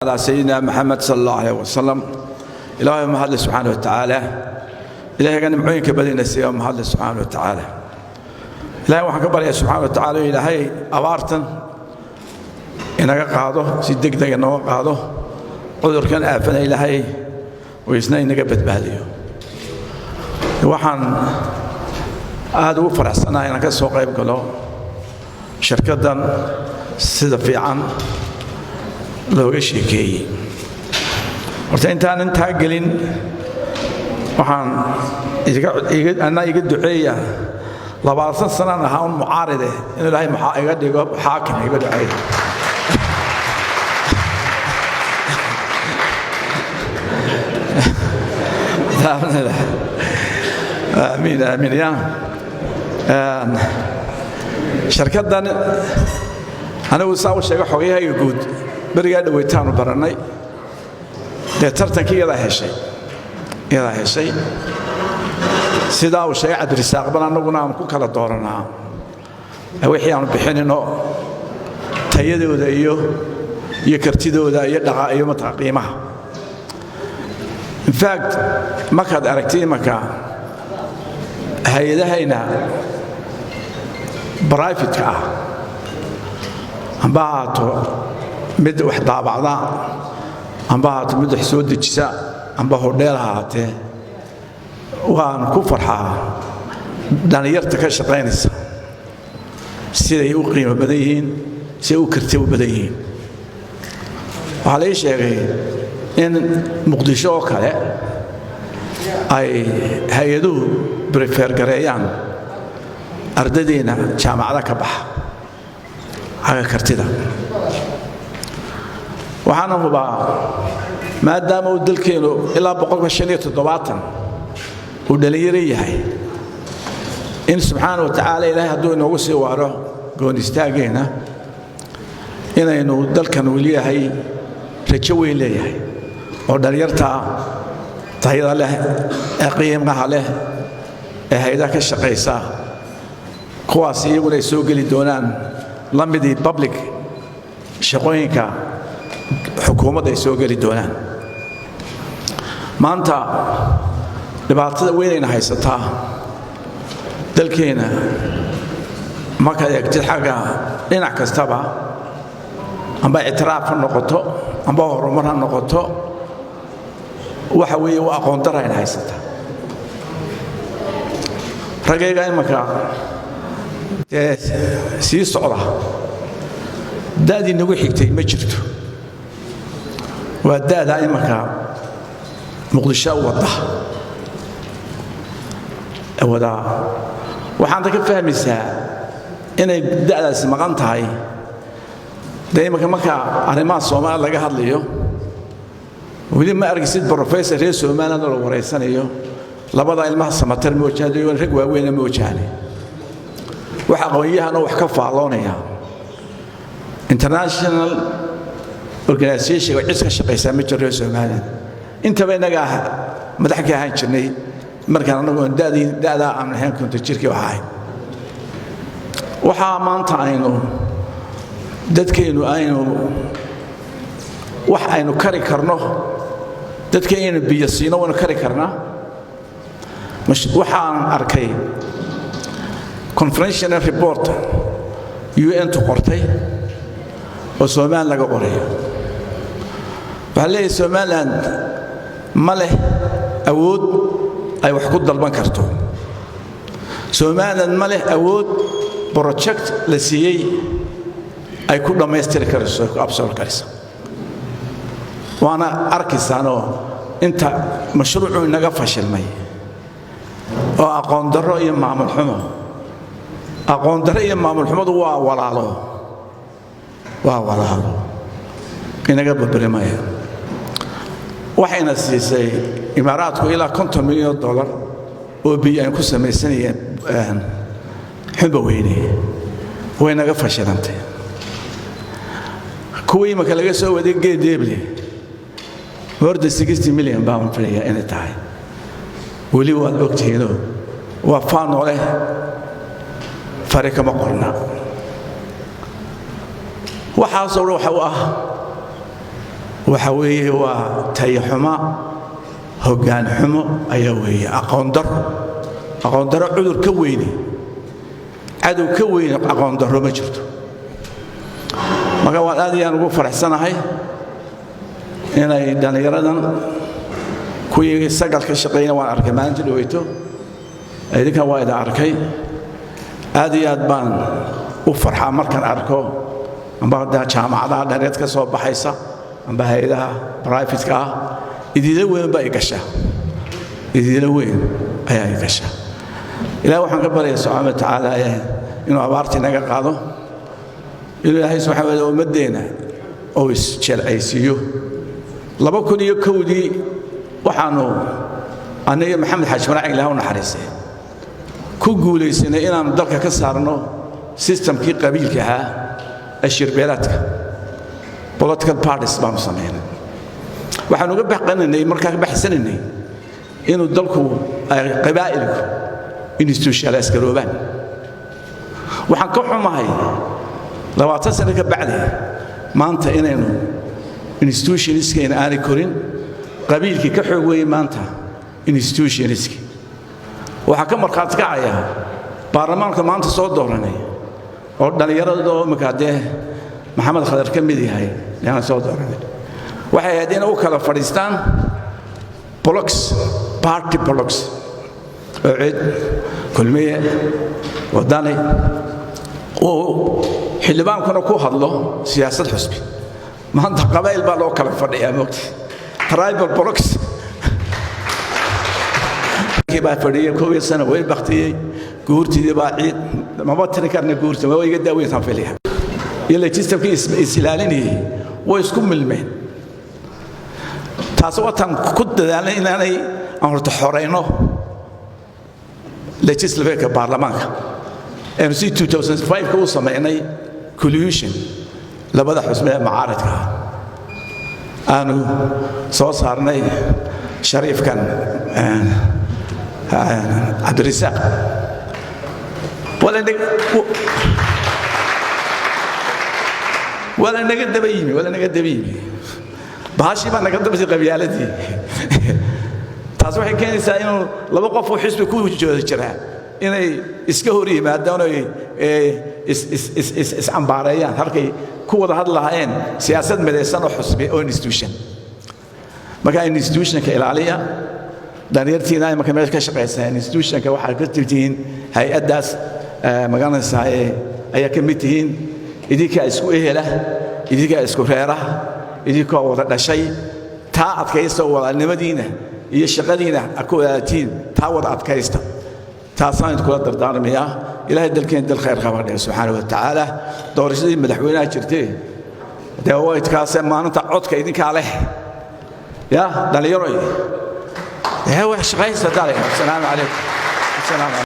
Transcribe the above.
Calaa sayidina Maxamed sala allahu alayh wasalam. Ilaahay mahadle subxaana wa tacaala. Ilahayga nimcooyinka badina siiya mahadle subxaana wa tacaala. Ilahay waxaan ka baryaa subxaana wa tacaala in Ilaahay abaartan inaga qaado, si degdeg inooga qaado, cudurkan aafana Ilaahay uu isna inaga badbaadiyo. Waxaan aad ugu faraxsanahay inaan ka soo qayb galo shirkaddan sida fiican looga sheekeeyey. Horta intaan intaa gelin, waxaan anaa iga duceeya. 20 sanaan ahaa un mucaaride, inuu Ilaahay iga dhigo xaakim, iga duceeya. Aamiin, aamiin. Ya shirkaddan anigu saa u sheega, xogayahayga guud berigaa dhoweytaanu barannay. Dee tartankii iyadaa heshay, iyadaa heshay. Sidaa uu sheegay Cabdirisaaqban, annaguna aanu ku kala dooranaa wixii aanu bixinino tayadooda iyo kartidooda iyo dhaqa iyo matqa qiimaha. In fact, markaad aragtay imanka hay-adahayna private-ka ah, amba ahaato mid wax daabacda, amba ahaato mid wax soo dejisa, amba hodheel ha ahaatee, waan ku farxaa dhallinyarta ka shaqaynaysa siday u qiimo badan yihiin, siday u karti u badan yihiin. Waxaa la ii sheegay in Muqdisho oo kale ay hay-aduhu prefer gareeyaan ardadeenna jaamacada ka baxa xagga kartida. Waxaana hubaa, maadaama uu dalkeennu ilaa 75% uu dhallinyaro yahay, in subxaana wa tacaala Ilaahay hadduu inoogu sii waaro goonistaageenna, inaynu dalkan uu leeyahay rajo weyn leeyahay, oo dhallinyarta tayada leh ee qiimaha leh ee hay-adaha ka shaqaysa, kuwaas iyaguna ay soo geli doonaan la midii public shaqooyinka xukuumadda ay soo geli doonaan. Maanta dhibaatada weynayna haysataa dalkeenna, markaad eegtid xagga dhinac kastaba, amba ictiraaf ha noqoto, amba horumar ha noqoto, waxa weeye waa aqoon darayna haysataa. Raggayga imanka dee sii socda, da'dii nagu xigtay ma jirto. Waa da'da imanka Muqdisho wadda wadaa. Waxaanta ka fahmaysaa inay da'daasi maqan tahay. Dee imanka marka arrimaha Soomaaliya laga hadlayo, weli ma argaysid professor reer Somaliland oo la wareysanayo. Labada ilmaha Samatar ma wajahdayo, rag waaweyna ma wajahne. Wax aqoon-yahanoo wax ka faalloonaya international organization oo cid ka shaqaysaa ma jiro reer Somaliland. Intaba innagaa madax ka ahaan jirnay markaan annagu da'dii da'daa aan ahayn 50 jirkii wax ahayn. Waxaa maanta aynu dadkeennu aynu wax aynu kari karno, dadka inaynu biyo siino waynu kari karnaa. Waxaan arkay conferential report UN-tu qortay oo Somaliland laga qorayo. Waxaa leeyahay Somaliland ma leh awood ay wax ku dalban karto. Somaliland ma leh awood project la siiyey ay ku dhammaystiri karayso, ku absorb karayso. Waana arkaysaanoo inta mashruucuu inaga fashilmay oo aqoon darro iyo maamul xumo. Aqoon darro iyo maamul xumadu waa walaalo, waa walaalo, inaga burburimaya. Waxayna siisay Imaaraadku ilaa $50 milyan oo biyo aan ku samaysanayeen Xumba Weyne, way naga fashilantay. Kuwii imanka laga soo waday Geed Deeble, more than 60 million baan filaya inay tahay. Weli waad ogtihiinoo waa faanooleh, fari kama qorna. Waxaasoo dhan waxa u ah Waxa weeye waa tayaxumo, hoggaan xumo ayaa weeye, aqoon darro. Aqoon darro cudur ka weyne, cadow ka weyne aqoon darro ma jirto. Marka waan aad ayaan ugu faraxsanahay inay dhallinyaradan kuwii Sagal ka shaqeeyna waan arkay maalinta dhaweyto, idinkan waa idin arkay. Aad iyo aad baan u farxaa markaan arko amba hadda jaamacadaha dhareed ka soo baxaysa amba hay-adaha private-ka ah. Idiila weyn baa i gashaa, idiila weyn ayaa i gashaa. Ilaah waxaan ka baryaya subxaana wa tacaala inuu abaartii naga qaado, inuu Ilaahay subxana wa taala ummaddeenna oo isjeelcaysiiyo. 2001-dii waxaannu aniga Maxamed Xaaji Maraac, Ilaah u naxariisay, ku guulaysanay inaannu dalka ka saarno system-kii qabiilka ahaa ee shirbeelaadka. Political parties baanu samaynay. Waxaanu uga baqanaynay, markaa ka baxsanaynay, inuu dalku ay qabaa'ilku institutionalize garoobaan. Waxaan ka xumahay 20 sano ka bacdi maanta inaynu institutions-keena aanay korin, qabiilkii ka xoog weeyey maanta institutions-kii. Waxaa ka markhaati kacaya baarlamaanka maanta soo dooranay oo dhallinyarada oo imika dee Maxamed Khadar ka mid yahay yaan soo dooranay. Waxay ahayd inay u kala fadhiistaan blocks, party blocks oo cid Kulmiye, Wadani, uu xildhibaankuna ku hadlo siyaasad xusbi. Maanta qabayl baa loo kala fadhiyaa, moogta, tribal blocks baa fadhiyay 11 sano, way baktiyey. Guurtidii baa ciid maba tiri karna, guurta waa iga daaweyntaan filaya. Iyo legislative-kii is ilaalinayay way isku milmeen. Taasi wataan ku dadaalnay inaanay aan horta xorayno legislative-ka, baarlamaanka, aynu si 2005-ka u samaynay coalition labada xusbe ee macaaridka ah, aanu soo saarnay shariifkan Cabdirisaaq. Waa la naga daba yimi, waa la naga daba yimi, bahashii baa naga dabasay, qabyaaladii. Taas waxay keenaysaa inuu laba qof oo xisbi ku jooda jiraa inay iska hor yimaadaan oo iscambaareeyaan halkay ku wada hadlahaayeen siyaasad midaysan oo xusbi oo institution. Marka institution-ka ilaaliya. Dhalinyartiina imaka meesha ka shaqaysa institution-ka waxaad ka tihiin hay-addaas magaranaysaa ayaa ka mid tihiin. Idinkaa isku ehela, idinkaa isku reera, idinkoo wada dhashay. Taa adkaysta, walaalnimadiina iyo shaqadiina ku wadaalatiin, taa wada adkaysta. Taasaan idinkula dardaarmayaa. Ilaahay dalkeen dal khayr qaba dhiga subxaana wa tacaala. Doorashadii madaxweynaha jirtee dee waydkaase maalinta codka idinkaa leh ya dhallinyaroy, wax shaqaysta dale. Asalaamu calaykum, asalaamu calaykum.